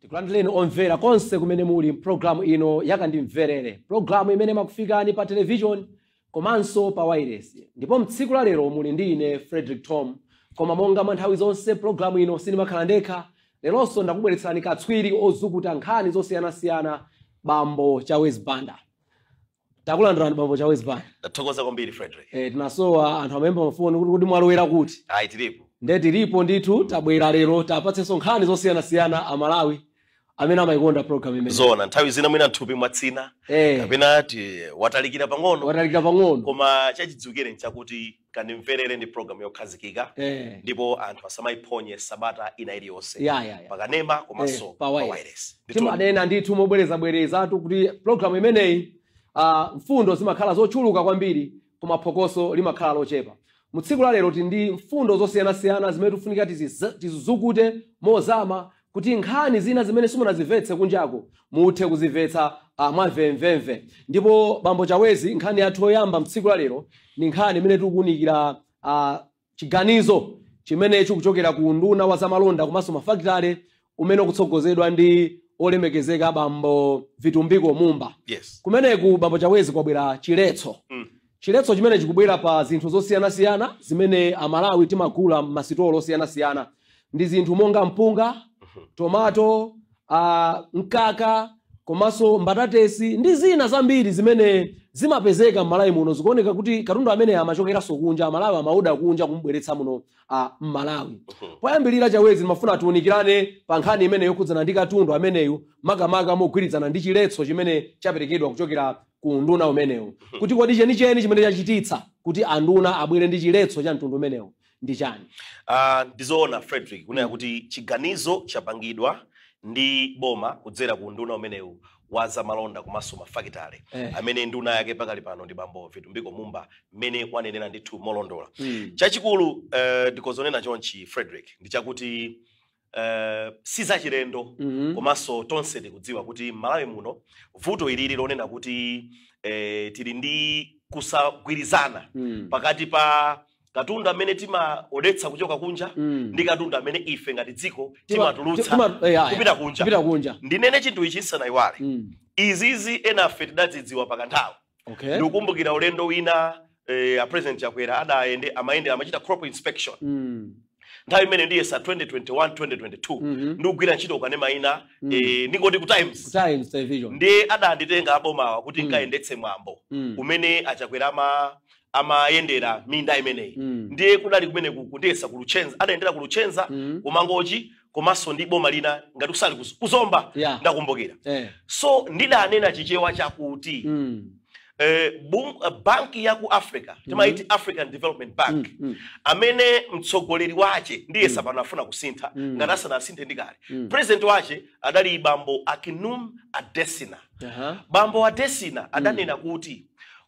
Tikulandireni omvera konse kumene muli mpulogalamu ino yakandimverere, pulogalamu imene imakufikani pa television komanso pa wireless. Ndipo mtsiku la lero muli ndi ine Frederick Tom, koma monga mwa nthawi zonse pulogalamu ino sindimakhala ndekha. Leronso ndakubweretserani katswiri ozukuta nkhani zosiyanasiyana, Bambo Chawezi Banda. Takulandirani, Bambo Chawezi Banda. Ndathokoza kwambiri, Frederick. Tinasowa, anthu amayimba mafoni kuti mwalowera kuti? Ayi, tilipo. Nde tilipo ndithu, tabwera lero tapatsenso nkhani zosiyanasiyana Amalawi amene amayikonda program imene. Zona, nthawi zina mwina mthupi mwatsina kapena ti watalikira pang'ono. Watalikira pang'ono. Koma chachidziwikire nchakuti Kandimverere ndi program yokhazikika ndipo anthu asamayiphonye sabata ina iliyonse ya pakanema komanso pa pa wireless. wireless. Ndithu. Timanena ndithu mobwerezabwerezatu kuti program imeneyi mfundo zimakhala zochuluka kwambiri, koma phokoso limakhala lochepa. Mu tsiku la lero tili ndi mfundo zosiyanasiyana zimene tifunika tizizukute mozama kuti nkhani zina zimene simunazimvetse kunjako muthe kuzimvetsa mwamvemvemve. Ndipo Bambo Chawezi, nkhani yathu yoyamba mtsiku la lero ni nkhani imene tikuwunikira chiganizo chimene chikuchokera ku nduna wa zamalonda komanso mafakitale umene ukutsogozedwa ndi olemekezeka Bambo Vitumbiko Mumba. Kumeneku, Bambo Chawezi, kwabwera chiletso. Chiletso chimene chikubwera pa zinthu zosiyanasiyana zimene Amalawi timagula m'masitolo osiyanasiyana, ndi zinthu monga mpunga, tomato, mkaka komanso mbatatesi ndi zina zambiri zimene zimapezeka m'Malawi muno. Zikuoneka kuti katundu amene amachokeranso kunja, Amalawi amauda kunja kumubweretsa muno m'Malawi. Poyambirira, Chawezi, ndimafuna tiunikirane pa nkhani imene yokhudzana ndi katundu ameneyu, makamaka mogwirizana ndi chiletso chimene chaperekedwa kuchokera ku nduna umenewu, kuti kodi chenicheni chimene chachititsa kuti anduna abwere ndi chiletso cha mtundu umenewu ndi chani? Ndizoona, Frederick, kunena kuti chiganizo chapangidwa ndi boma kudzera ku nduna umenewu wa zamalonda komanso mafakitale, amene nduna yake pakali pano ndi Bambo Vitumbiko Mumba, mmene wanenera ndithu molondola. Chachikulu ndikozonena chonchi, Frederick, ndi chakuti si zachilendo komanso tonse tikudziwa kuti m'Malawi muno vuto ilili lonena kuti tili ndi kusagwirizana pakati pa katundu amene timaodetsa kuchoka kunja ndi katundu amene ife ngati dziko timatulutsa kupita kunja. Kupita kunja. Ndinene chinthu ichi nsanayiwale. Izizi enafe tidadzidziwa pakanthawi. Ndikukumbukira ulendo wina a President Chakwera adayende, amayende, amachita crop inspection. Nthawi imene ndiyesa 2021 2022, ndikugwira ntchito kanema ina, ndingoti ku Times. Times Television. Ndiye adanditenga abomawa kuti nkayendetse mwambo umene aChakwera amayendera minda imeneyi. Ndiye kudali kumene kundiyesa ku Luchenza, adayendera ku Luchenza, kuMangochi komanso ndi boma lina ngati kusali kuZomba. Ndakumbukira. So ndidanena Chichewa chakuti banki ya ku Africa, timaiti African Development Bank, amene mtsogoleri wace ndiyesa pano afuna kusintha, ngati asanasinthe ndi kale, president wace adali Bambo Akinwumi Adesina. Bambo Adesina adanena kuti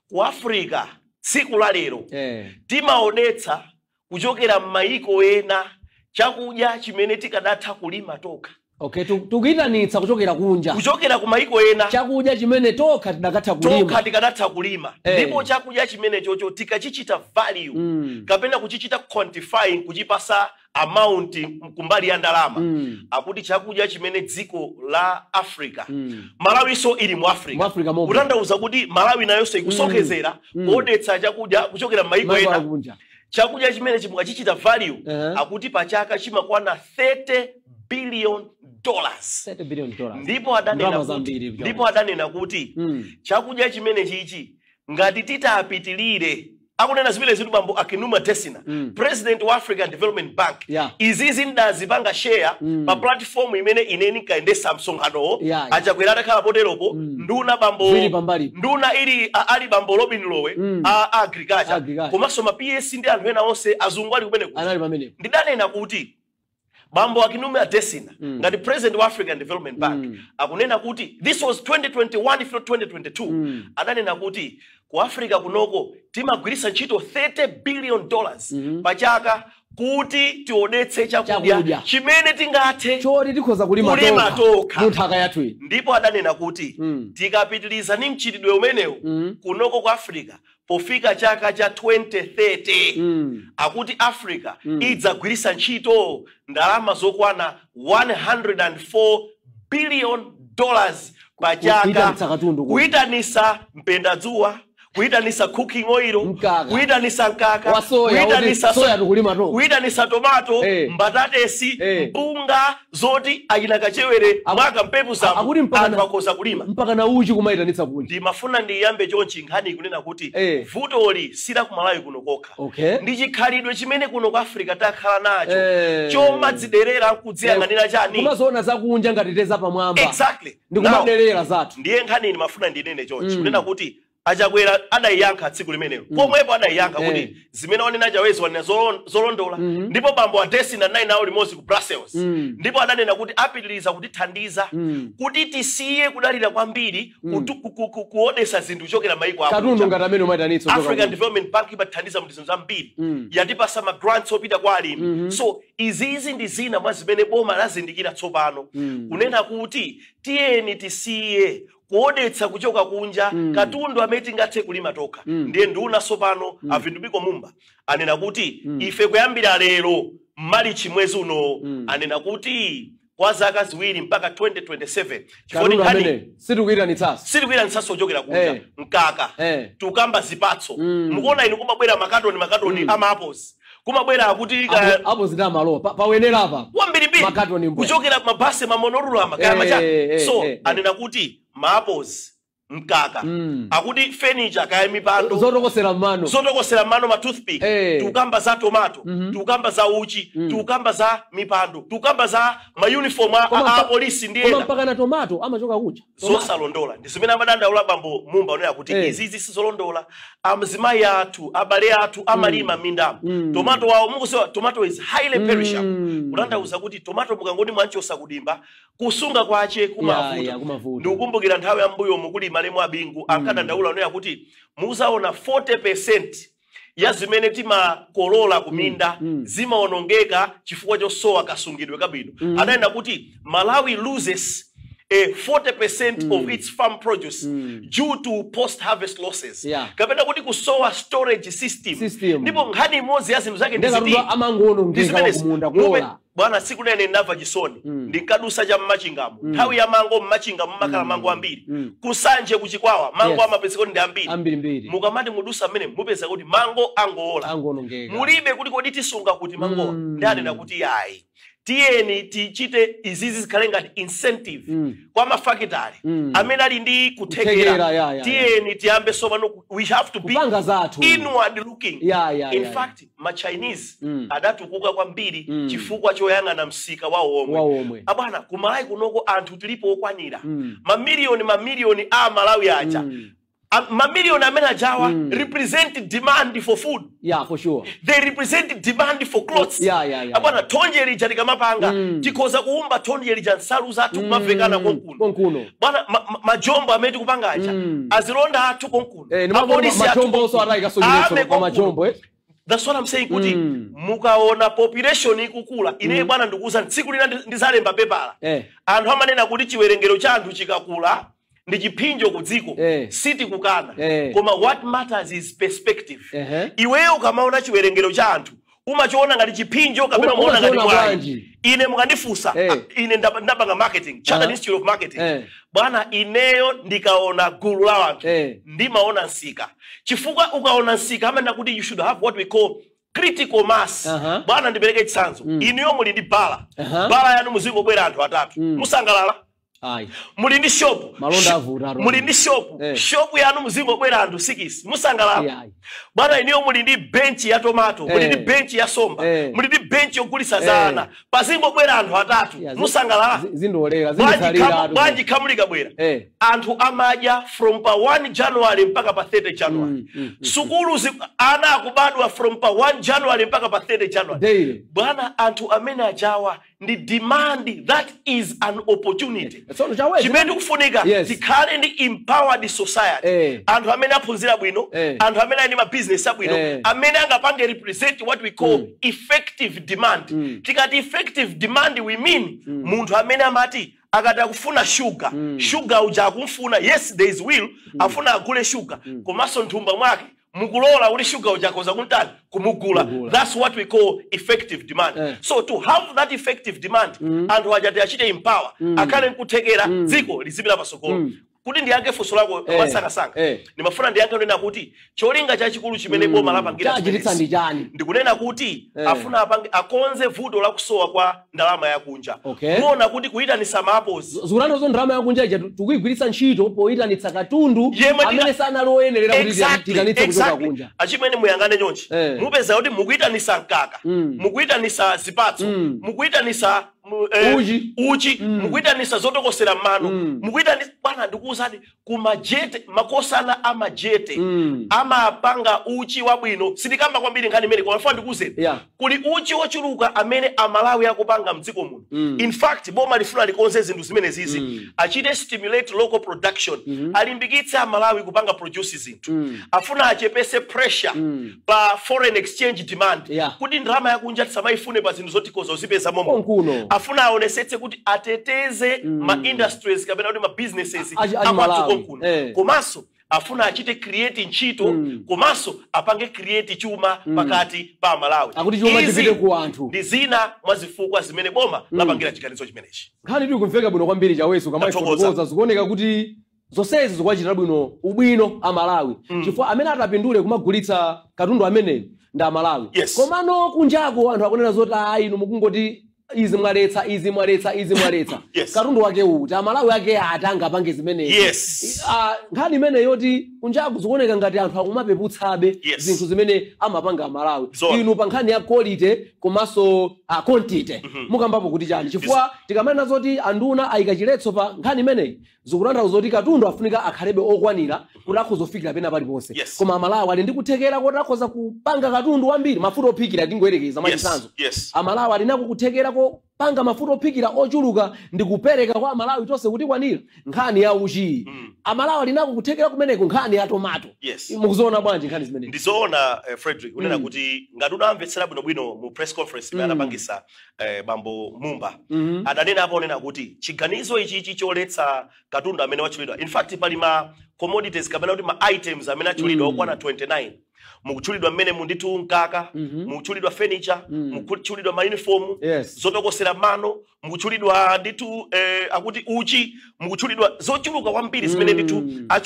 ku Africa tsiku la lero timaonetsa kuchokera m'mayiko ena chakudya chimene tikadatha kulima tokha. Okay, tikuyitanitsa kuchokera kunja. Kuchokera ku mayiko ena. Chakudya chimene tokha tidakatha kulima. Tokha tikadatha kulima. Ndipo chakudya chimene chocho tikachichita value kapena kuchichita quantifying, kuchipasa amount kumbali ya ndalama, akuti chakudya chimene dziko la Africa, Malawiso ili mu Africa, Mu Africa momwe. Kutanthauza kuti Malawi nayonso ikusonkhezera kuodetsa chakudya kuchokera m'mayiko Mayiko ena. akunja. Chakudya chimene chimukachichita value, akuti pachaka chimakwana $30 billion. $30 billion. Ndipo adanena Ndalama kuti, zambiri. ndipo adanena kuti chakudya chimene chichi ngati titapitilire, akunena zimene zitu Bambo Akinwumi Adesina, president wa African Development Bank. Izizi ndazipanga share pa platform imene ineni nkayendesa msonkhanowo, aChakwera atakhala poteropo, nduna bambo Zili pambali. nduna ili ali Bambo Robin Lowe a agriculture, Agriculture. komanso ma PS ndi anthu ena onse azungu ali kumene Anali pamenepo. Ndidanena kuti Bambo Akinwumi Adesina ngati president wa African Development Bank akunena kuti, this was 2021 if not 2022, adanena kuti ku Africa kunoko timagwiritsa ntchito $30 billion pachaka kuti tionetse chakudya Chakudya. chimene tingathe choti tikhoza kulima kulima tokha tokha. mu nthaka yathu iyi. Ndipo adanena kuti tikapitiliza ni mchitidwe umenewu kunoko ku Africa, pofika chaka cha 2030, akuti Africa idzagwiritsa ntchito ndalama zokwana 104 billion dollars pa chaka. Kuyitanitsa katundu kuti. Kuyitanisa mpendadzuwa, kuyitanisa cooking oil, Mkaka. kuyitanisa mkaka, Wa soya, kuyitanisa oti soya tikulima to. Kuyitanisa tomato, mbatatesi, mpunga, zoti achina Kachewere mwaka mphepo zamu Akuti mpaka anthu akhoza kulima. Mpaka na uchi kumayitanitsa kunja. Ndimafuna ndiyambe chonchi nkhani kunena kuti vutoli sila ku Malawi kuno kokha. Ndi chikhalidwe chimene kuno ku Africa takhala nacho chomadziderera, nkudziyang'anira chani. Kumazoona zakunja ngati teza pamwamba. Exactly. Ndi Now, kumaderera zathu. ndiye nkhani ndimafuna ndinene chonchi, kunena kuti Achakwera adayiyankha tsiku limenelo pomwepo, adayiyankha kuti zimene wanena Chawezi wanena zolondola. Ndipo bambo Adesina anali nawo limodzi ku Brussels, ndipo adanena kuti apitiriza kutithandiza kuti tisiye kudalira kwambiri kuodesa zinthu kuchokera maiko Katundu akunja. ngati amene umayitanitsa kuchoka African kunja. Development Bank imatithandiza mu zinthu zambiri, yatipasa ma grants opita kwa alimi. So izizi ndi zina mwa zimene boma lazindikira tsopano, kunena kuti tiyeni tisiye kuodetsa kuchoka kunja katundu amene tingathe kulima tokha. Ndiye nduna tsopano a Vitumbiko Mumba anena kuti ife kuyambira lero, Malichi mwezi uno, anena kuti kwa zaka 2 mpaka 2027, chifukwa Katundu nkhani amene sitikuyitanitsanso. Sitikuyitanitsanso kuchokera kunja. Mkaka, tukamba zipatso, mukuona inu kumabwera makatoni makatoni ama apples, kumabwera akuti Apo zinamalowa pawenera apa. Wambirimbiri. Makatoni mbwe. Kuchokera mabasi mamonorulama kaya macha. So anena kuti ma apples, mkaka, akuti furniture kaya mipando, zotokosera mmano, zotokosera mano, ma toothpick, tukamba za tomato, tukamba za uchi, tukamba za mipando, tukamba za ma uniform Koma a polisi ndi Koma ena. mpaka na tomato amachoka kunja. Zosalondola ndi zimene amadandaula bambo Mumba, onena kuti izizi sizolondola. Amzimayi athu, abale athu amalima m'mindamo tomato wawo. Mukuziwa tomato is highly perishable, kutanthauza kuti tomato mukangoti mwanchosa kudimba, kusunga kwache kumavuta. Kumavuta. Ndikukumbukira nthawi yambuyo mukulima lemu abingu ankadandaula onena kuti muzaona 40% ya zimene timakolola kuminda zimaonongeka chifukwa chosowa kasungidwe kabwino. Ananena kuti Malawi loses a 40% of its farm produce due to post harvest losses, kapena kuti kusowa storage system. System. Ndipo nkhani imodzi ya zinthu zake Ndi katundu amangoonongeka zimenezi. kumunda kuola. Bwana, siku lene ndinamva chisoni, ndinkadusa cha mmachingamo nthawi ya mango. Mmachinga mumakhala mango ambiri, kusanje, kuchikwawa mango amapezeka kuti ndi ambiri. Ambirimbiri. Mukamati mudusa mmene mupeza kuti mango angoola. Angoonongeka. Mulibe kuti kodi tisunga kuti mangowa. Ndi anena kuti yayi, tiyeni tichite izizi zikhale ngati incentive kwa mafakitale amene ali ndi kuthekera, kuthekera. Tiyeni tiyambe sopano, we have to be kupanga zathu. Inward looking. In fact, ma Chinese adatukuka kwambiri chifukwa choyang'ana msika wawo omwe. Wawo omwe. Abwana, kumalawi kunoko anthu tilipo okwanira mamiliyoni mamiliyoni a Malawi aja. Mamiliyoni amene ajawa represent demand for food. Yeah, for sure. They represent demand for clothes. Abwana, thonje lija tikamapanga, tikhoza kuumba thonje lija nsalu zathu kumavekana konkuno. Konkuno. Bwana, majombo amene tikupanga aja, azilonda athu konkuno, apolisi athu Majombo also konkuno. atayikaso Ame chiletso pa konkuno. majombo, eh. That's what I'm saying, kuti mukaona population ikukula, ine bwana ndikuuza, tsiku lina ndizalemba pepala. Anthu amanena kuti chiwerengero cha anthu chikakula ndi chipsinjo ku dziko. Sitikukana, koma what matters is perspective. Iweyo ukamaona chiwerengero cha anthu, umachiona ngati chipsinjo kapena umaona ngati Umachiona mwayi? bwanji? Ine mukandifunsa, ine ndapanga marketing, Chartered Institute of Marketing. Bwana, ineyo ndikaona gulu la anthu, ndimaona msika, chifukwa ukaona msika amanena kuti you should have what we call critical mass. Bwana, ndipereke chitsanzo. Inuyo muli ndi bala. Bala yanu muzingobwera anthu atatu, musangalala? Ayi. Muli ndi shop. Malonda avuta atu. Muli ndi shop. Shop yanu muzingobwera anthu 6, musangalala? Ayi. Bwana, iniyo muli ndi benchi ya tomato, muli ndi benchi ya somba, muli ndi benchi yogulitsa za ana, pazingobwera anthu atatu, musangalala? Zindolera Bwanji zinditsalira atu. Bwanji khamu likabwera? Anthu amadya from pa 1 January mpaka pa 30 January. Sukulu ana akubadwa from pa 1 January mpaka pa 30 January. Daily. Bwana, anthu amene ajawa ndi demand, that is an opportunity. Tsono Chawezi Chimene tikufunika, tikhale ndi empowered society, anthu amene aphunzira bwino, anthu amene ali ndi mabizinesi abwino, amene angapange represent what we call effective demand. Tikati effective demand, we mean munthu amene amati akati akufuna shuga, shuga uja akumfuna, yes, there is will, afuna agule shuga, komanso nthumba mwake Mukulola kuti shuga uja akhoza kuntani, kumugula. Kumugula. That's what we call effective demand. So to have that effective demand, anthu aja tiachite empower, akhale nkuthekera, dziko lizipita pasogolo. Kuti ndiyankhe funso lako mwasangasanga, ndimafuna ndiyankhe kunena kuti cholinga chachikulu chimene boma lapangira Chachititsa zimenezi, ndi chani? Ndikunena kuti afuna apange, akonze vuto lakusowa kwa ndalama yakunja. Muona kuti kuyitanisa ma apples, Zikutanthauza ndalama yakunja ija tikuyigwiritsa ntchito poyitanitsa katundu Yemwe amene sanali oyenerera kuti tiyitanitse kuchoka kunja. Achimene muyangane chonchi, mupeza kuti mukuyitanisa mkaka, mukuyitanisa zipatso, mukuyitanisa Uchi. uchi, mukuyitanisa zotokosera mano, mukuyitanisa, bwana, ndikuwuzani, kumajete, makosana amajete amapanga uchi wabwino. Sindikamba kwambiri nkhani imene, koma ndifuna ndikuwuzeni, kuli uchi wochuluka amene Amalawi akupanga mdziko muno. In fact, boma lifuna likonze zinthu zimene zizi, achite stimulate local production, alimbikitse Amalawi kupanga produce zinthu. Afuna achepese pressure pa foreign exchange demand, kuti ndalama yakunja tisamayifune pa zinthu zotikoza uzipeza momo. Konkuno. Afuna aonesetse kuti ateteze ma industries kapena kuti ma businesses Achi akwathu Malawi. konkuno. Komanso afuna achite create ntchito, komanso apange create chuma pakati pa Malawi. Akuti chuma Izi chipite ku anthu. ndi zina mwa zifukwa zimene boma lapangira chiganizo chimenechi. Nkhani tili kumveka bwino kwambiri, Chaweso. Kamayifotokoza, zikuoneka kuti zonsezi zikuwachitira bwino ubwino Amalawi, chifukwa amene atapindule kumagulitsa katundu ameneyo ndi Amalawi. Komano kunjako anthu akunena zoti ayi, inu mukungoti izi mwaletsa, izi mwaletsa, izi mwaletsa, katundu wake uti? Amalawi ake ati angapange zimenezi? Ah, nkhani imene yoti kunjaku zikuoneka ngati anthu akumapeputsabe zinthu zimene amapanga Amalawi. Zona. Inu pa nkhani ya quality komanso quantity mukambapo kuti chani? Chifukwa tikamanena zoti anduna ayika chiletso pa nkhani imeneyi, zikutanthauza zoti katundu afunika akhalebe okwanira kuti akhoza kufikira pena paliponse. Koma Amalawi ali ndi kuthekera kuti akhoza kupanga katundu wambiri, mafuta ophikira, tingoyerekeza mwachitsanzo. Amalawi ali nako kuthekera kopanga mafuta ophikira ochuluka ndi kupereka kwa Amalawi tonse kuti kwanira. Nkhani ya uchi, Amalawi ali nako kuthekera kumeneko. Nkhani ya tomato, mukuziona bwanji nkhani zimenezi? Ndizoona, Frederick, kunena kuti ngati unamvetsera bwinobwino mu press conference imene anapangisa bambo Mumba, adanena apo onena kuti chiganizo ichichi choletsa katundu amene watchulidwa, in fact pali ma commodities kapena kuti ma items amene atchulidwa okwana 29. Mukutchulidwa mmene mundithu mkaka, mukutchulidwa furniture, mukutchulidwa ma uniform, zotokosera mano, mukutchulidwa ndithu akuti uchi, mukutchulidwa zochuluka kwambiri zimene ndithu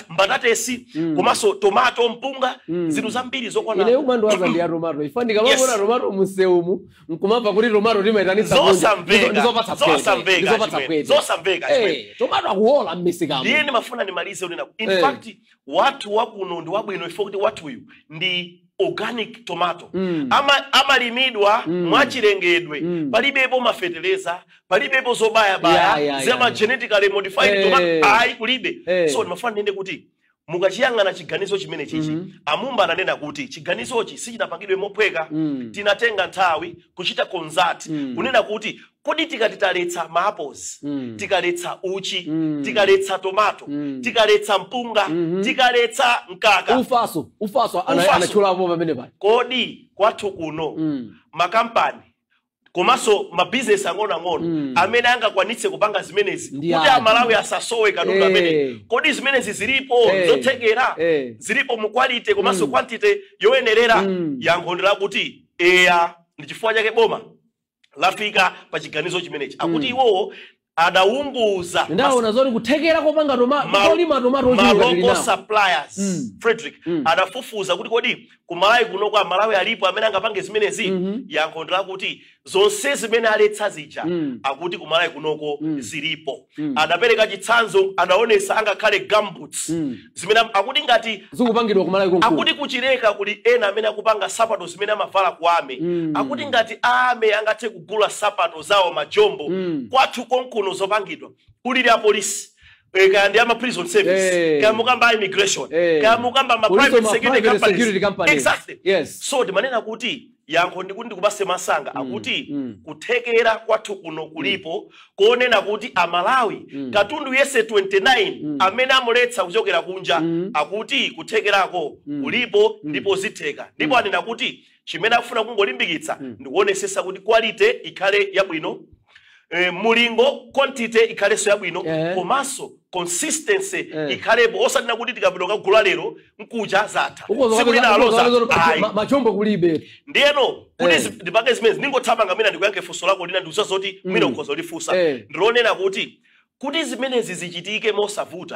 mbatatesi, komanso tomato, mpunga, zinthu zambiri zokwana. Ine umandiwaza ndi ya tomato ifa ndikamamona tomato msewumu nkumamva kuti tomato timayitanitsa kunja. Zosamveka. Ndizopatsa pwete. Zosamveka, Ndizopatsa chimene. pwete. Zosamveka, chimene. Tomato akuwola mmisikamo. Ndiye ndimafuna ndimalize unena, in fact wathu wakuno ndi wabwino ifo kuti wathuyu ndi organic tomato. Amalimidwa mwachilengedwe, palibepo mafeteleza, palibepo zobayabaya zama genetically modified tomato, ayi, kulibe. So ndimafuna ndinene kuti mukachiyang'ana chiganizo chimene chichi, amumba ananena kuti chiganizochi sichinapangidwe mophweka. Tinatenga nthawi kuchita consult, kunena kuti kodi tikati taletsa ma apples, tikaletsa uchi, tikaletsa tomato, tikaletsa mpunga, tikaletsa mkaka, Ufaso, ufaso Ufaso. anatchulapo pamene pali. Kodi kwathu kuno makampani komanso mabizinesi ang'onoang'ono amene angakwanitse kupanga zimenezi Ndi kuti ati. Amalawi asasowe katundu amene, kodi zimenezi zilipo zothekera, zilipo mu quality komanso quantity yoyenerera? Yankho ndi lakuti eya. Ndi chifukwa chake boma lafika pa chiganizo chimenechi. Akuti iwowo adawunguza Ndaona zoti kuthekera kopanga tomato, kolima tomato ochuluka tili ma local nawo. suppliers. Frederick, adafufuza kuti kodi kumalawi kunoko Amalawi alipo amene angapange zimenezi? Yankho ndi lakuti zonse zimene aletsa zija, akuti kumalawi kunoko zilipo. Adapereka chitsanzo, adaonesa angakhale gumboots zimene akuti ngati zikupangidwa kumalawi konkuno. Akuti kuchileka kuli ena amene akupanga sapato zimene amavala ku army. Akuti ngati army angathe kugula sapato zawo, majombo, kwathu konkuno zopangidwa kulili apolisi, kaya ndi ama prison service, kaya mukamba immigration, kaya mukamba ma Kulinso private ma security private companies. Security companies. Exactly. So timanena kuti yankho ndikuti ndikupase masanga akuti kuthekera kwathu kuno kulipo kuonena kuti Amalawi katundu yese 29 amene amuletsa kuchokera kunja, akuti kuthekerako kulipo ndipo zitheka. Ndipo anena kuti chimene akufuna kungolimbikitsa ndikuonesesa kuti quality ikhale yabwino, mulingo quantity ikhalenso yabwino, komanso Consistency ikhalepo, osanena kuti tikapita kugula lero nkuja zatha, tsiku lina aloza, ayi. Machombo kulibe. Ndiyeno kuti ndipange zimene ndingothamanga, mina ndikuyankhe funso lako lina, ndikuziwa zoti mwina ukhoza kulifunsa, ndilonena kuti zimenezi zichitike mosavuta,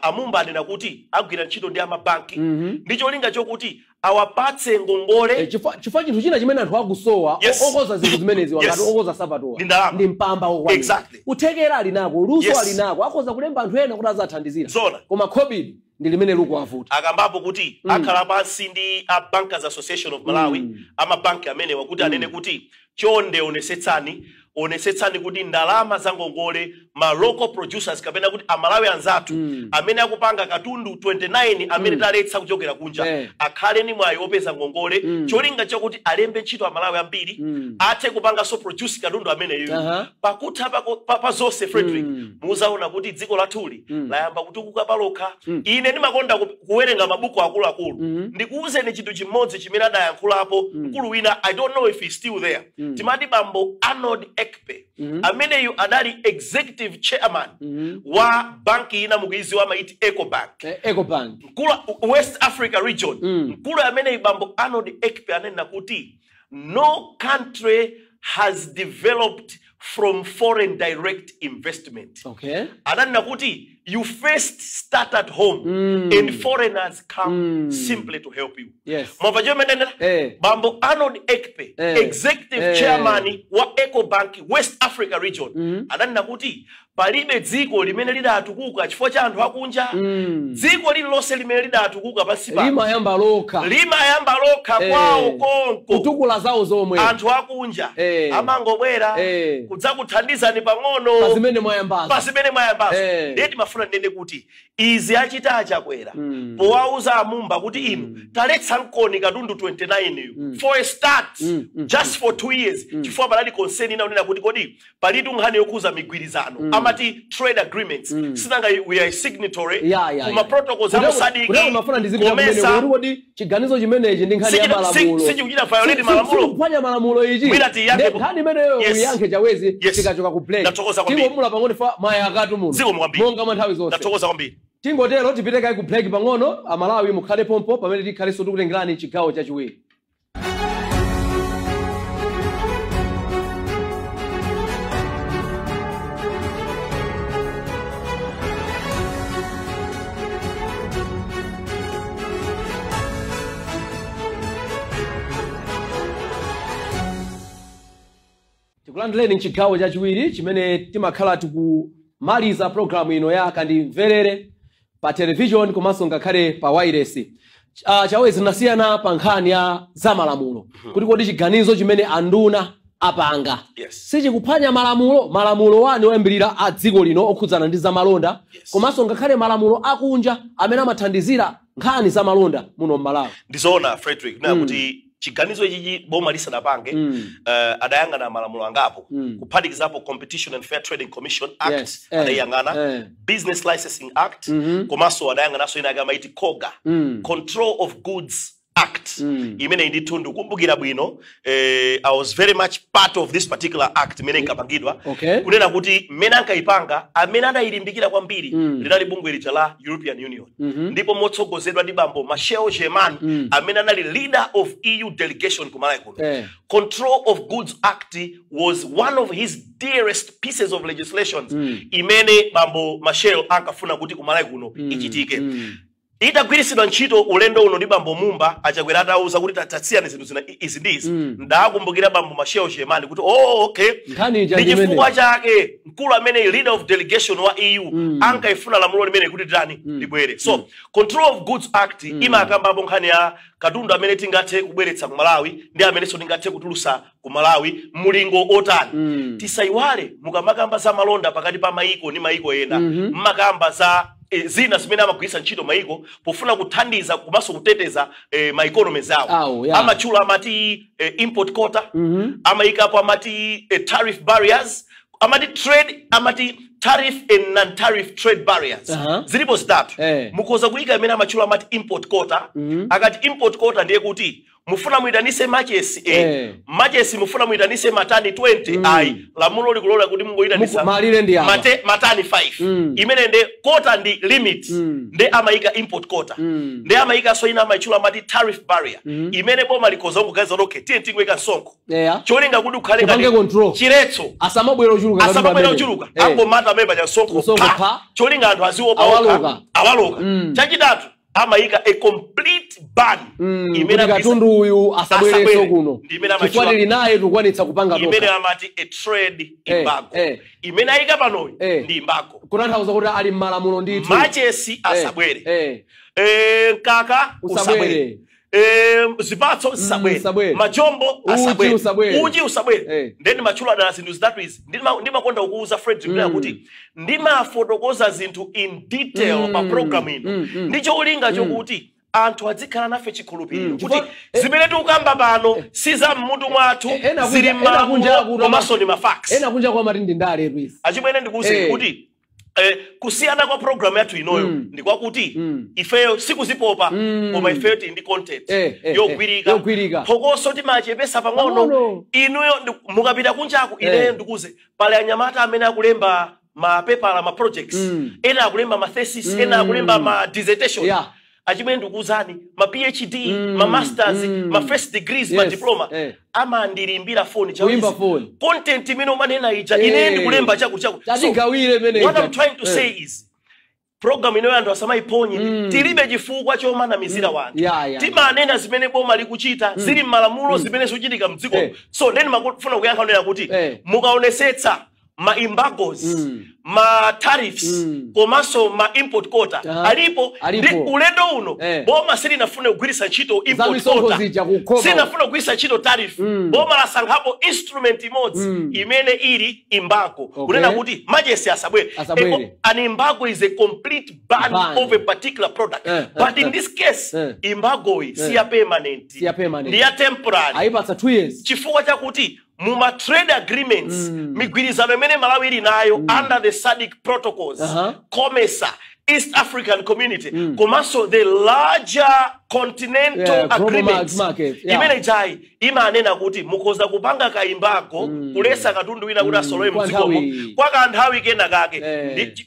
amumba anena kuti agwira ntchito ndi amabanki ndi cholinga chokuti awapatse ngongole. Chifukwa chinthu china chimene anthu akusowa, okoza zinthu zimenezi, wakati okoza sapatowa, Ndi ndalama. Ndi mpamba wokwanira. Kuthekera ali nako, luso ali nako, akhoza kulemba anthu ena kuti azathandizira, koma COVID ndi limene likuwavuta. Akambapo kuti akhala pansi ndi a Bankers Association of Malawi, amabanki amenewa, kuti anene kuti chonde onesetsani kuti ndalama za ngongole ma local producers, kapena kuti Amalawi anzathu amene akupanga katundu 29 amene taletsa kuchokera kunja, akhale ni mwayi opeza ngongole, cholinga chokuti alembe ntchito Amalawi ambiri, athe kupanganso produce katundu ameneyo. Pakutha pa zonse, Frederick, muzaona kuti dziko lathuli layamba kutukuka palokha. Ine ndimakonda kuwerenga mabuku akuluakulu. Ndikuwuzeni chinthu chimodzi chimene adayankhulapo mkulu wina, I don't know if he's still there, timati bambo Arnold Ekpe. Ameneyu adali executive chairman wa banki ina mukuiziwa, amaiti Ecobank. Ecobank. Mkulu West Africa region. Mkulu ameneyu bambo Arnold Ekpe anena kuti no country has developed from foreign direct investment. Ananena kuti you first start at home and foreigners come simply to help you. Mwamva chomwe ndanena? Bambo Arnold Ekpe, executive chairman wa Ecobank West Africa region, ananena kuti palibe dziko limene lidatukuka chifukwa cha anthu akunja. Dziko lililonse limene lidatukuka pansi pano limayamba lokha. Limayamba lokha, kwawo konko, kutukula zawo zomwe. Anthu akunja amangobwera kudzakuthandizani pang'ono pa zimene mwayambazo. Pa zimene mwayambazo. Ndiye timafuna ndinene kuti izi achita Achakwera powauza amumba kuti inu taletsa mkoni katundu 29 yu for a start, just for 2 years, chifukwa panali concern ina unena kuti kodi palitu nkhani yokhuza migwirizano, amati trade agreements, sinanga we are a signatory kuma protocols Kutero a SADC. mafuna ndizipita kumene COMESA. kuti kodi chiganizo chimenechi ndi nkhani ya malamulo? Sichikuchita violate malamulo. Sikuphwanya malamulo ichi? Mwina tiyankhe Nkhani imeneyo uyankhe, Chawezi, tikachoka ku break. Ndathokoza kwambiri. Tingomula pang'ono fa maya akatu muno Zikomo kwambiri. monga mwa nthawi zonse. Ndathokoza kwambiri. Tingotero, tipite kayi ku break pang'ono. Amalawi, mukhale pompo pamene tikhalenso tikutengerani chigawo chachiwiri. Tikulandireni mchigawo chachiwiri chimene timakhala tikumaliza programu ino ya Kandimverere pa television komanso ngakhale pa wireless. Chawezi, tinasiyana pa nkhani ya zamalamulo, kuti kodi chiganizo chimene anduna apanga sichikuphwanya malamulo, malamulo wani oyambirira a dziko lino okhudzana ndi zamalonda, komanso ngakhale malamulo akunja amene amathandizira nkhani zamalonda muno m'Malawi? Ndizoona, Frederick, kunena kuti chiganizo ichichi boma lisanapange, adayang'ana malamulo angapo, kuphatikizapo Competition and Fair Trading Commission Act, adayang'ana Business Licensing Act, komanso adayang'ananso ina ake amaiti COGA, Control of Goods Act. Imene ndithu ndikukumbukira bwino, I was very much part of this particular act imene inkapangidwa, kunena kuti mmene ankayipanga, amene adayilimbikira kwambiri linali bungwe lija la European Union, ndipo motsogozedwa ndi bambo Michel German, amene anali leader of EU delegation ku Malawi kuno. Control of Goods Act was one of his dearest pieces of legislation imene bambo Michel ankafuna kuti ku Malawi kuno ichitike. Itagwiritsidwa ntchito ulendo uno ndi bambo Mumba, Achakwera atauza kuti tatsiyani zinthu zina izi ndi izi, ndakumbukira bambo Michel German kuti oh, okay, Nkhani ija ndi ndi chifukwa imeneyi. chake mkulu amene leader of delegation wa EU ankaifuna lamulo limene kuti tani libwere. So Control of Goods Act imakambapo nkhani ya katundu amene tingathe kubweretsa ku Malawi ndi amenenso tingathe kutulusa ku Malawi, mulingo otani. Tisayiwale, mukamakamba za malonda pakati pa maiko ndi maiko ena, mmakamba za zina zimene amagwiritsa ntchito maiko pofuna kuthandiza komanso kuteteza ma economies awo. Awo, yeah. Amatchula amati import quota, amayikapo amati tariff barriers, amati trade, amati tariff and non-tariff trade barriers. Zilipo zitatu. Mukhoza kuyika imene amatchula amati import quota. Akati import quota ndiye kuti Mufuna muyitanise machesi, machesi mufuna muyitanise matani 20, ayi, lamulo likulola kuti mungoyitanisa Malire ndi apa. Matani 5. Imene nde quota ndi limit. Nde amayika import quota. Nde amayika so ina amayitchula amati tariff barrier, imene boma likhoza kungoganiza kuti okay, tiye tingoyika msonkho, cholinga kuti ukhale Tipange ngati control. chiretso. Asamabwera ochuluka katundu Asamabwera amene. ochuluka. Angomata amene paja msonkho Msonkho pa. pa. Cholinga anthu aziopa. Awaloka. Okha. Awaloka. Chachitatu, amayika a complete ban imene Kuti katundu uyu asabwerenso Asabwere. kuno, Ndi imene chifukwa tili naye, tikukwanitsa kupanga imene tokha. amati a trade embargo. Imene ayika panoyi ndi embargo. Kutanthauza kuti ali m'malamulo ndithu. Machesi asabwere. Mkaka Usabwere. usabwere. Zipatso zisabwere. Usabwere. Majombo Uchi asabwere. usabwere. Uchi usabwere. Then matchula dala zinthu zitatu izi. Ndimakonda kukuuza, Frederick, mm. kuti ndimafotokoza zinthu in detail pa program ino ndi cholinga chokuti anthu adzikhala nafe chikhulupiriro kuti Chifukwa- zimene tikukamba pano si za mmutu mwathu, ena zili ena kunja m'malamulo komanso ndi ma facts. Ena kunja kwa amati ndi ndale izi. Achimwene, ndikuwuzeni kuti kusiyana kwa program yathu inoyo ndi kwakuti ifeyo sikuzipopa, koma ifeyo tili ndi content yogwirika. Yogwirika. Phokoso timachepesa pang'ono. Pang'ono. Inuyo mukapita kunjaku, ineyo ndikuze pali anyamata amene akulemba mapepala, ma projects, ena akulemba ma thesis, ena akulemba ma dissertation. Achimwene, ndikuwuzani, ma PhD, ma masters, ma first degrees, ma diploma, amandilimbira foni. Kuimba phone. Content imene umanena ija, ine ndikulemba chaku chaku. So, Tatigawire imene what ija. I'm trying to say is program inoyo anthu asamayiponye. Tilibe chifukwa chomanamizira wanthu. Timanena zimene boma likuchita, zili m'malamulo, zimene zikuchitika mdziko. So then makufuna kuyankha kunena kuti mukaonesetsa ma embargoes, ma tariffs, komanso ma import quota alipo. Alipo. Ndi ulendo uno boma silinafune kugwiritsa ntchito import Misonkho quota, zija kukhoma. silinafune kugwiritsa ntchito tariff. Boma lasankhapo instrument imodzi imene ili embargo, kunena kuti machesi asabwere. Asabwere. An embargo is a complete ban, Ban. of a particular product, but in this case embargo iyi si ya permanent. Si ya permanent. Ndi ya temporary. Ayipatsa 2 years. Chifukwa chakuti muma trade agreements, migwirizano imene Malawi ili nayo under the SADC protocols, COMESA, East African Community, komanso the larger continental Yeah, global agreements, market, yeah. imene jayi imanena kuti mukhoza kupanga ka embargo, kulesa katundu wina kuti asalowe Kwa mdzikomo nthawi. kwa kanthawi kena kake,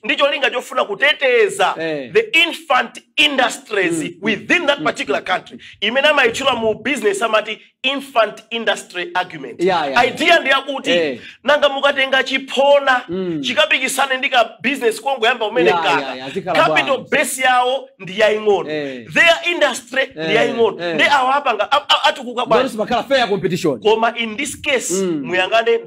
ndi cholinga chofuna kuteteza the infant industries within that particular country, imene amayitchula mu business amati infant industry argument. Idea ndi yakuti nanga mukatenga chiphona chikapikisane ndi ka business kongoyamba umene kaka, zikhala capital bwanji. base yawo ndi yaying'ono, their industry ndi yaying'ono, ndi awo apanga atukuka Ndoni bwanji? Simakhala fair competition. Koma in this case muyangane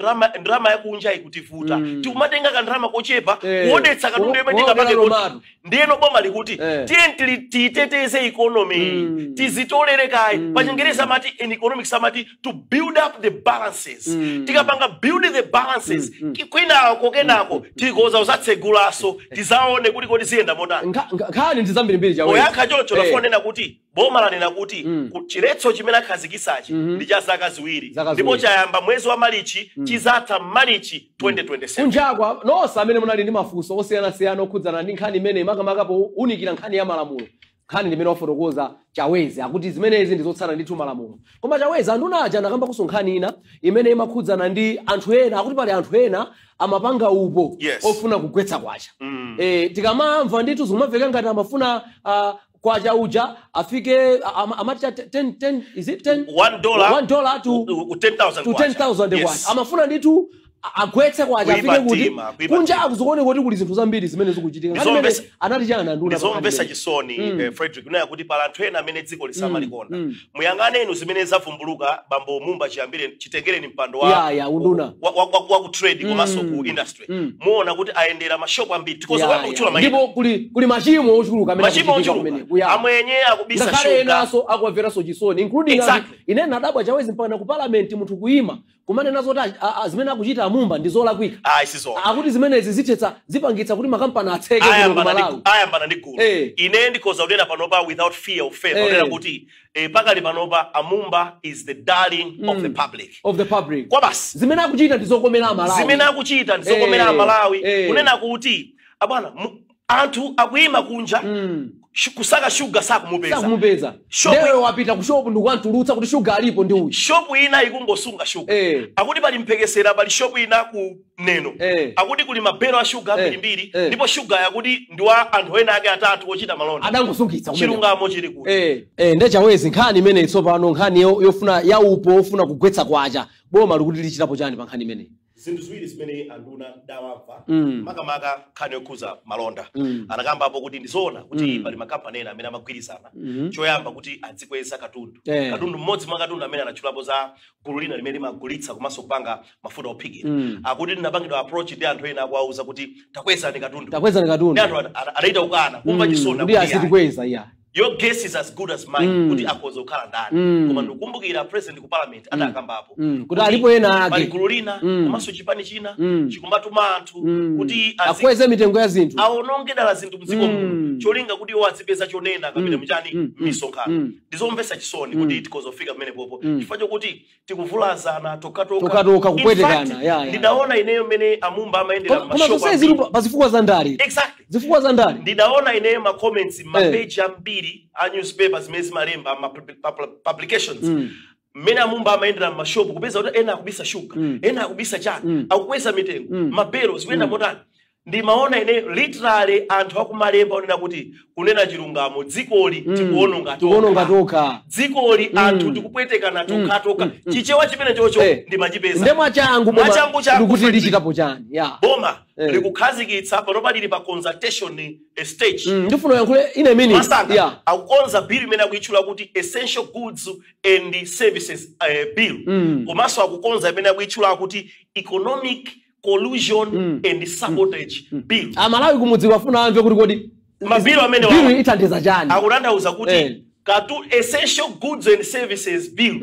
ndrama yakunja ikutivuta, tikumatenga kandrama kochepa kuonetsa katundu yemwe tingapange Kuonera kuti romatu. Ndiyeno boma likuti Eh. tiye tiyiteteze economy, tizitolere kayi. Pa Chingereza amati, in economics amati to build up the balances. Tikapanga build the balances, kwinako kenako tikoza uzatsegulaso, tizaone kuti kodi ziyenda motani. Nkhani ndi zambirimbiri, Chawezi. Poyankha choncho, nafonena kuti boma lanena kuti chiletso chimene akhazikisachi ndi cha zaka 2, Zaka ndipo 2. chayamba mwezi wa Malichi, chizatha Malichi 2027. Kunjakwa nonse amene munali ndi mafunso osiyanasiyana okhudzana ndi nkhani imene, makamaka powunikira nkhani ya malamulo, nkhani ndimene wafotokoza Chawezi akuti zimenezi ndi zotsata ndithu malamulo. Koma Chawezi, anduna aja anakambakonso nkhani ina imene imakhudzana ndi anthu ena, akuti pali anthu ena amapanga upo ofuna kugwetsa kwacha. Tikamamva ndithu zikumamveka ngati amafuna kwacha uja afike amati cha 10 10, is it 10? $1. $1 to 10,000 to kwacha. 10,000 kwacha. Amafuna ndithu agwetse kwacha Kuipa afike kuti mtima, kuipa kunja mtima. akuzooneka kuti kuli zinthu zambiri zimene zikuchitika. Nkhani imene anati chani anduna pa nkhani Ndizomvetsa imeneyi? chisoni, Frederick, kunena kuti pala anthu ena amene dziko lisamalikonda. Muyang'ane inu zimene zavumbuluka bambo Mumba chiyambire chitengereni mpando wa Ya, unduna. wa ku trade komanso ku industry, muona kuti ayendera mashopu ambiri, tikoza kuyamba kutchula mayina. Ndipo kuli machimo ochuluka amene Machimo akuchitika ochuluka. kumene. Ya. Amwenye akubisa Ngakhale shuga. enaso akuwamveranso chisoni, including ine nadabwa, Chawezi, mpaka ku parliament munthu kuyima kumanena zoti zimene akuchita amumba ndi zolakwika. Ayi, sizona. Akuti zimenezi zithetsa, zipangitsa kuti makampani atseke kuno ku Malawi. Ayambana ndi gulu. Ine ndikhoza kunena panopa without fear of favor, kunena kuti pakali panopa Amumba is the darling of the public. Of the public. Kwa basi. Zimene akuchita ndi zokomera Amalawi. Zimene akuchita ndizokomera Amalawi. Kunena kuti abwana, anthu akuyima kunja. Kusaka shuga sakumupeza. Sakumupeza. Ndewe wapita ku shop ndikuwantulutsa kuti shuga alipo ndi uyu. Shop ina ikungosunga shuga. Akuti pali mphekesera pali shop ina ku Neno. Akuti kuli mabero a shuga ambirimbiri ndipo shuga yakuti ndi wa anthu ena ake atatu ochita malonda. Adangosungitsa kumene. Chilungamo chili kuti. Ndechawezi nkhani imene tsopano nkhani yofuna yaupo ofuna kugwetsa kwacha. Boma likuti lichitapo chani pa nkhani imeneyi? Zinthu ziwiri zimene anduna dawamva makamaka nkhani yokhuza malonda. Anakambapo kuti ndizoona kuti pali makampani ena amene amagwirizana. Choyamba kuti adzikweza katundu. Katundu mmodzi mwa katundu amene anatchulapo za gulu lina limene limagulitsa komanso kupanga mafuta ophikira. Akuti linapangidwa approach ndi anthu ena akuwauza kuti takwezani katundu. Takwezani katundu. Ndi anthu adaita kukana kumva chisoni kuti asitikweza iya. Your guess is as good as mine. Kuti akhoza kukhala ndani. Koma ndikukumbukira president ku parliament adakambapo. Kuti alipo ena ake. Pali gulu lina komanso chipani china chikumatuma anthu kuti akweze mitengo ya zinthu. Aononge dala zinthu mdziko muno. Cholinga kuti iwo azipeza chonena kapena mchani misonkhano. Ndizomvetsa chisoni kuti tikhoza kufika pamene popo. Chifukwa chokuti tikuvulazana tokatoka kupwetekana. Ndidaona ineyo mmene amumba amayendera mashopo. Koma zonse zili pa zifukwa za ndale. Exactly. Zifukwa za ndale. Ndidaona ineyo ma comments ma page ambiri a newspapers zimene zimalemba ma publications. Mmene amumba amayendera mashopu kupeza kuti ena akubisa shuga, ena akubisa chani, akukweza mitengo, mabero zikuyenda motani. Ndimaona ine literally anthu akumalemba onena kuti kunena chilungamo dzikoli tikuononga toka. Dzikoli anthu tikupwetekana tokatoka. Chichewa chimene chocho ndimachipeza. Nde mwachangu ndikuti lichitapo chani. Boma likukhazikitsa panopa lili pa consultation stage. Ndifuna yankhule in a minute. Akukonza bill imene akuyitchula kuti Essential Goods and Services Bill. Komanso akukonza imene akuyitchula kuti Economic Collusion and Sabotage Bill. Amalawi kumudzi wafuna amve kuti kodi mabilo amene bill ithandiza chani. Akutanthauza kuti Essential Goods and Services Bill.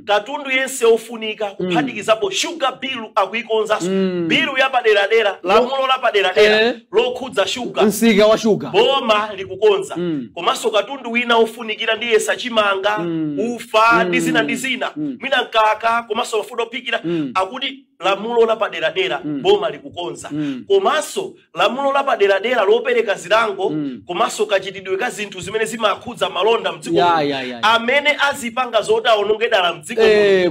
Katundu yense ofunika kuphatikizapo sugar bill akuikonzanso. Bill yapaderadera, lamulo lapaderadera lokhudza sugar. Msika wa sugar. Boma likukonza. Komanso katundu wina ofunikira ndiye sachimanga, ufa, ndi zina ndi zina. Mwina mkaka, komanso mafuta ophikira. Akuti lamulo lapaderadera boma likukonza. Komanso lamulo lapaderadera lopereka zilango, komanso kachitidwe ka zinthu zimene zimakhudza malonda mdziko. Amene azipanga zoti aononge dala mdziko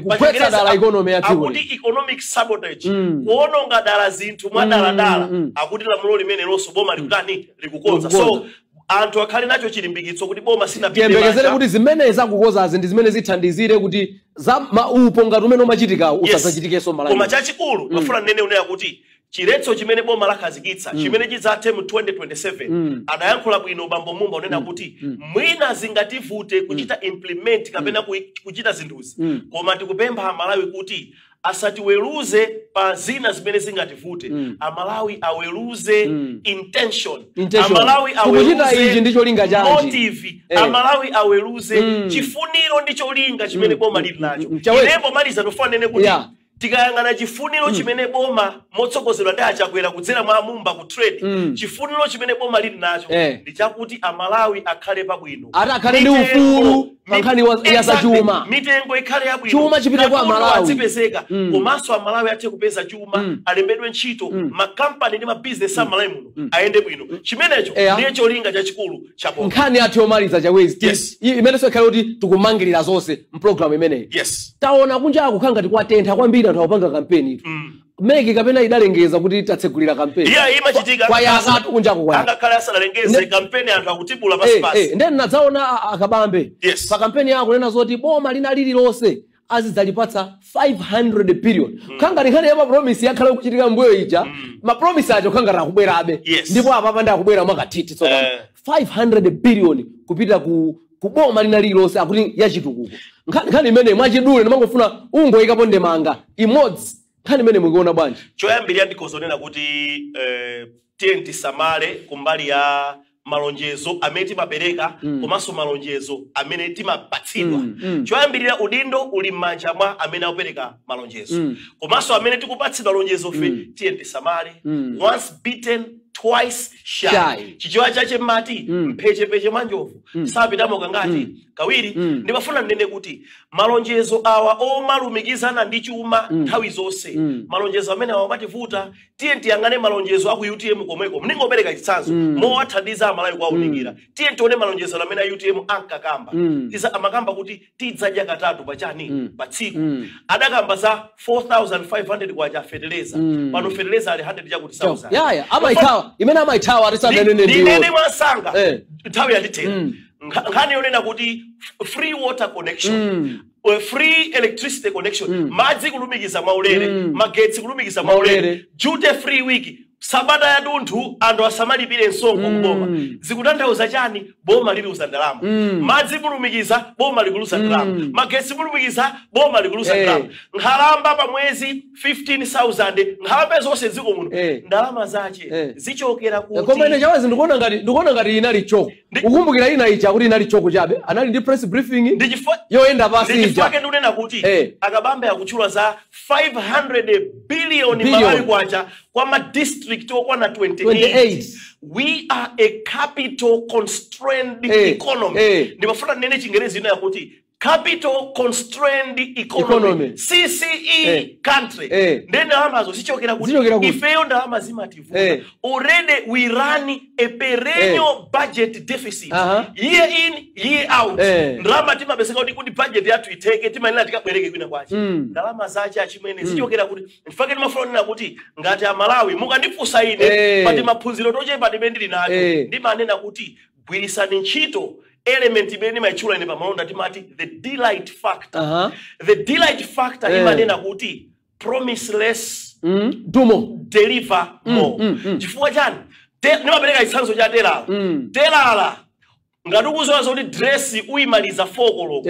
kugwetsa dala economy ya dziko. Akuti economic sabotage, kuononga dala zinthu mwa dala. Akuti lamulo limene lonso boma likutani likukonza. So anthu akhale nacho chilimbikitso kuti boma sinapite. Tiyembekezere kuti zimene zakukozazi ndi zimene zithandizire kuti za maupo ngati umene umachitikawo usadzachitikenso Malawi. Koma chachikulu ndafuna nnene unena kuti chiletso chimene boma lakhazikitsa chimene chidzathe mu 2027 adayankhula bwino bambo Mumba unena kuti mwina zingativute kuchita implement kapena kuchita zinthuzi. Koma tikupempha Amalawi kuti asatiweruze pa zina zimene zingativute. Amalawi aweruze intention. Amalawi aweruze motive. Amalawi aweruze chifuniro ndi cholinga chimene boma lili nacho. Ine pomaliza ndifuna kuti tikayang'ana chifuniro chimene boma motsogozedwa ndi Achakwera kudzera mwa Mumba ku trade, chifuniro chimene boma lili nacho ndi chakuti Amalawi akhale pabwino, akhale ndi ufulu pa nkhani ya zachuma, mitengo ikhale yabwino, chuma chipite kwa Amalawi azipezeka, komanso Amalawi athe kupeza chuma, alembedwe ntchito, makampani ndi mabizinesi a Malawi muno ayende bwino. Chimenecho ndiye cholinga chachikulu cha boma. Nkhani yathu yomaliza Chawezi imenenso ikhale kuti tikumangirira zonse mpulogalamu imeneyi. Taona kunja akukhala ngati kwatentha kwambiri anthu akupanga kampeni itu. Meki kapena idalengeza kuti tatsegulira kampeni. Iya imachitika. Kwa yakatu kunja kwa. Angakhala asalengeze kampeni anthu akutibula pasipasi. Ndeni nadzaona akabambe. Pa kampeni yako kunena zoti boma lina lililonse azidzalipatsa 500 billion. Khanga nkhani ya mapromise yakhala kuchitika mbuyo ija. Mapromise acho khanga rakubwerabe. Ndipo apapa ndakubwera mwakathithi tsopano. 500 billion kupita ku kuboma lina lililonse akuti yachitukuko. Nkhani imene mwachidule ndimangofuna ungoyikapo ndemanga imodzi. Nkhani imene mukuona bwanji? Choyambirira ndikhozonena kuti tiye tisamale kumbali ya malonjezo amene timapereka komanso malonjezo amene timapatsidwa. Choyambirira udindo uli m'manja mwa amene akupereka malonjezo. Komanso amene tikupatsidwa lonjezo fe tiye tisamale. Once bitten twice shy. Chichewa chache mati mphechepeche mwanjovu sapitamo kangati Kawiri, ndimafuna ndinene kuti malonjezo awa omalumikizana ndi chuma nthawi zonse, malonjezo amene awa amativuta. Tiye tiyang'ane malonjezo aku UTM komweko. Mningopereka chitsanzo mowathandiza Amalawi kuwaunikira. Tiye tione malonjezo amene a UTM ankakamba. Tiza amakamba kuti tidzadya katatu pachani, pa tsiku. Adakamba za 4500 kwacha feteleza. Pano feteleza ali 100 chakuti 1000. Yaya, amayithawa imene amayithawa atisanenene. Ndinene ndiwo mwasanga, nthawi yatithera. Nkhani yonena kuti free water connection, free electricity connection, madzi kulumikiza mwaulere, magetsi kulumikiza mwaulere, Mwaulere. duty free week, sabata yadunthu anthu asamalipire msonkho kuboma, zikutanthauza chani? Boma liliuza ndalama. Madzi mulumikiza, boma likuluza ndalama. Magetsi mulumikiza, boma likuluza ndalama. Nkhalamba pa mwezi 15,000, nkhalamba zonse dziko muno, ndalama zache zichokera kuti? Koma ine, Chawezi, ndikuona ngati inali choko. Ukumbukira ina ija kuti inali choko chabe, anali ndi press briefing yoyenda pasi Ndichifukwa ija. Ndikunena kuti Akabambe akutchula za 500 billion Billion. Malawi kwacha kwa ma district okwana 28. 28. We are a capital constrained economy. Ndimafuna ndinene Chingerezi ino yakuti capital constrained economy, Economy. CCE country. Ndiye ndalamazo zichokera kuti? Zichokera kuti? Ifeyo ndalama zimativuta. Already we run a perennial budget deficit year in, year out. Ndalama timapeseka kuti budget yathu itheke, timanena tikabwereke kwina kwache. Ndalama zache, achimwene, zichokera kuti? Ndifake ndimafuna kunena kuti ngati Amalawi mukandifunsa ine, pati maphunziro tochepa timene ndili nacho, ndimanena kuti gwirisani ntchito element imene ndimayitchula ine pamalonda, timati the delight factor. The delight factor imanena kuti promise less, Do more. deliver more. Chifukwa chani? Ndimapereka chitsanzo cha telala. Telala ngati ukuzowa zoti dress uyimaliza 4 koloko,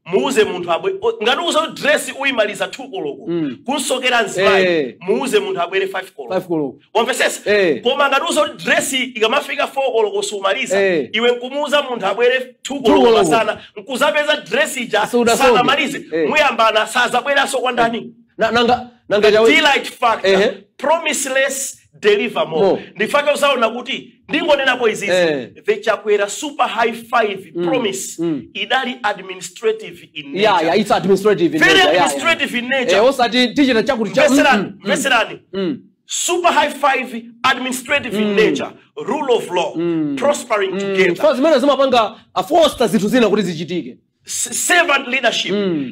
muuze munthu abwe ngati ukuzowa kuti dress uyimaliza 2 koloko kunsokera mzimayi, muuze munthu abwere 5 koloko. 5 koloko. Wamvesesa? Eh. Koma ngati uza kuti dress ikamafika 4 koloko sumaliza, iwe nkumuuza munthu abwere 2 koloko koloko. masana, nkuzapeza dress ija Sudasoke. sanamalize, muyambana, sazabweranso kwa ndani? Nanga Chawezi, Delight factor, promise less, deliver more. More. Ndifake usaona kuti ndingonenapo izizi, the Chakwera super high five promise idali administrative in nature. Yeah, it's administrative in Very nature. Administrative in nature. Osati tichita chakuti cha Mveserani, mveserani. Super high five, administrative in nature, rule of law, prospering together, Fa zimene zimapanga afoster zinthu zina kuti zichitike. Servant leadership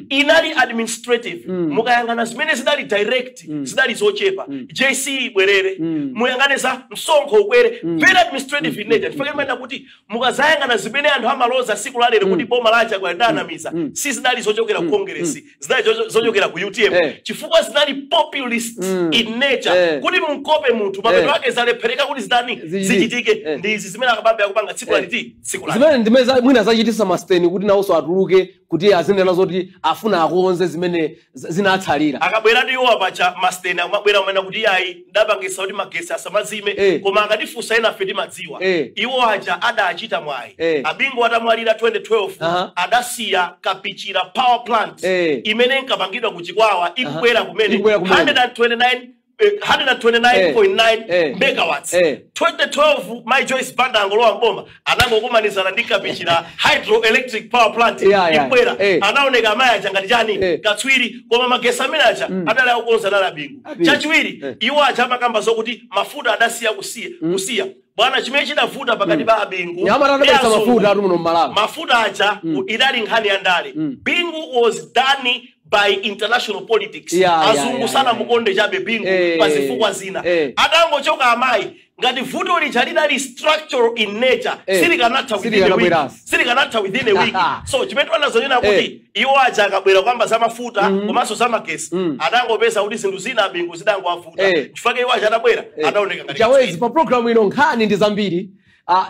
inali administrative. Mukayang'ana zimene zidali direct, zidali zochepa. JC ibwerere, muyang'ane za msonkho ukwere, very administrative in nature. Chifukwa chimanena kuti mukazayang'ana zimene anthu amaloza siku lalero kuti boma lacha kwadanamiza, si zidali zochokera ku Congress, zidali zochokera ku UTM, chifukwa zinali populist in nature, kuti munkope munthu. Mapeto ake zalephereka kuti zidani? Zichitike. Zichitike. Ndi izi zimene Akabambe akupanga tsiku laliti, tsiku lali. Zimene ndimene mwina zachitisa masteni kuti nawonso atuluke kuti azinena zoti afuna akonze zimene zinatsalira. Akabwera ndi iwo pacha masteni akumabwera kumene kuti iyayi, ndapangisa kuti magesi asamazime. Koma akatifunsa ena afe timadziwa, iwo aja adachita mwayi. Abingu atamwalira 2012, adasiya Kapichira power plant imene inkapangidwa ku Chikwawa ikubwera kumene. Ikubwera kumene. 129 129.9 megawatts. 2012 Mai Joyce Banda angolowa mboma, anangokumanizana ndi Kapichira hydroelectric power plant ikubwera. Anaoneka amayi aja ngati chani? Katswiri. Koma magesi amene aja adali akukonza anali Abingu. Abingu. Chachiwiri, iwo aja amakamba zokuti mafuta adasiya kusiya bwana. Chimene chidavuta pakati pa Abingu Nyamata ndi adabweretsa azungu, mafuta atu muno mmalawi. Mafuta aja idali nkhani ya ndale. Bingu was done by international politics. Azungu sana mukonde chabe Bingu pa zifukwa zina. Atangochoka amayi, ngati vuto lija lidali structural in nature, silikanatha within a week. Silikanabweranso. Silikanatha within a week. So chimene timanazonena kuti iwo aja akabwera kwamba za mafuta komanso za magesi, adangopeza kuti zinthu zina Abingu zidangowavuta. Chifukwa iwo aja adabwera, adaoneka ngati Chawezi, pa programu ino nkhani ndi zambiri.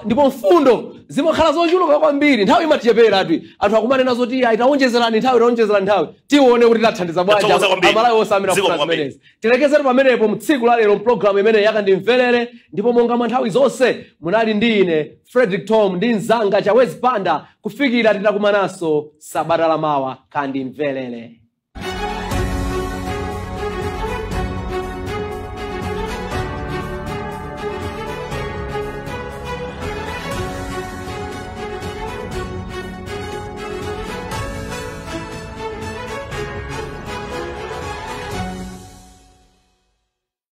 Ndipo mfundo zimakhala zochuluka kwambiri, nthawi imatichepera. Atu anthu akumanena zoti ayi, taonjezerani nthawi, taonjezerani nthawi. Tione kuti tathandiza bwanji Tathokoza kwambiri. Amalawi onse amene Ziko akufuna kwambiri. zimenezi. Tilekezere pamenepo mtsiku la lero mpulogalamu imene yakandimverere. Ndipo monga mwa nthawi zonse, munali ndi ine Frederick Tom ndi mzanga Chawezi Panda, kufikira titakumananso sabata lamawa. Kandimverere.